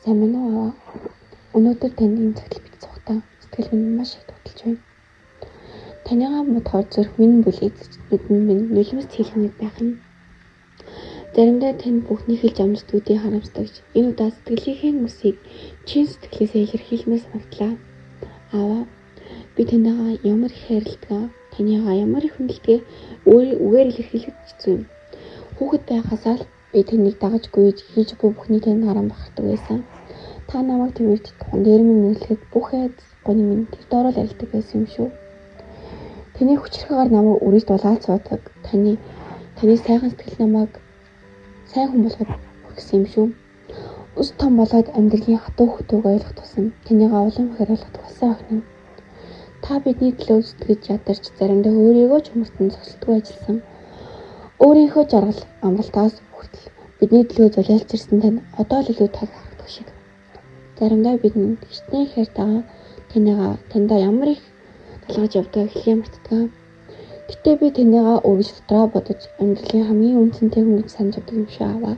Сайн байна уу аваа? Өнөөдөр танд ийм цагтл бит цухтаа сэтгэл минь маш их дуталж байна. Таныгаа бодохоор зүрх минь бүлээдэж, нүдэн минь нулимс хэлхэнэг байх нь. Заримдаа танд бүхний хэлж амждгуудыг харамсдагч энэ удаа сэтгэлийнхээ үсийг чин сэтгэлээсээ илэрхийлмээр санагдлаа. Аава, би таныгаа ямар их хайрладгаа, таныгаа ямар их хүндэлдэг үгээр илэрхийлэх хэцүү юм. Хүүхэд байхасаа л би таныг дагаж гүйж хийж буй бүхний танд харан бахархдаг байсан. Та намайг тэрвэрт тухан дээр минь нүлэхэд бүх айц гоны минь тэр доороо л арилдаг байсан юм шүү. Таны хүчирхгээр намайг үргэлж дулаалж суудаг. Таны сайхан сэтгэл намайг сайн хүн болгоод хүргэсэн юм шүү. Өс том болоод амьдралын хатуу хөтөөг ойлгох тусам таныгаа улам ихээр ойлгодог болсон охин. Та бидний төлөө зүтгэж ядарч заримдаа өөрийгөө ч хүмүүстэн зогсолтгүй ажилласан. Өөрийнхөө жаргал амралтаас хүртэл бидний төлөө золиолч ирсэн тань одоо л илүү тал харагдах шиг. Заримдаа бидэнд хичнээн хайртайгаа таныгаа таньдаа ямар их талгаж явдгаа хэлхээ мартдаг. Гэтэ би таныгаа үргэлж дотроо бодож амьдралын хамгийн үнцэнтэй хүн гэж санаж явдаг юм шиг аваа.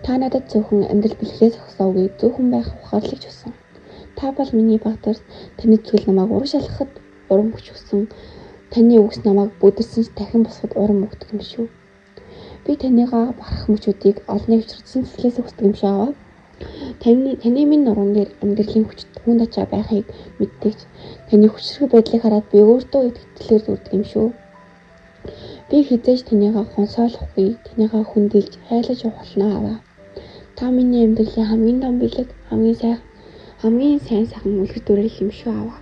Та надад зөвхөн амьдрал бэлгэлээ зогсоог зөвхөн байх ухаарлыг өгсөн. Та бол миний багтар, таны зүйл намайг урагш алхахад урам хүч өгсөн. Таны үгс намайг бүдэрсэн ч дахин босоход урам өгдөг юм шүү. Би таныгаа бахарх мөчүүдийг олныг учирсан сэтгэлээс хүсдэг юм шиг аваа. Таны минь нуруунд дээр амьдралын хүч түн ачаа байхыг мэддэгч таны хүчрхэг байдлыг хараад би өөртөө итгэлээр зүрдэг юм шүү. Би хэзээ ч таныгаа хонсоолохгүй, таныгаа хүндэлж хайлаж явах болно аваа. Та миний амьдралын хамгийн том бэлэг, хамгийн сайн сайхан үлгэр дуурайл юм шүү аваа.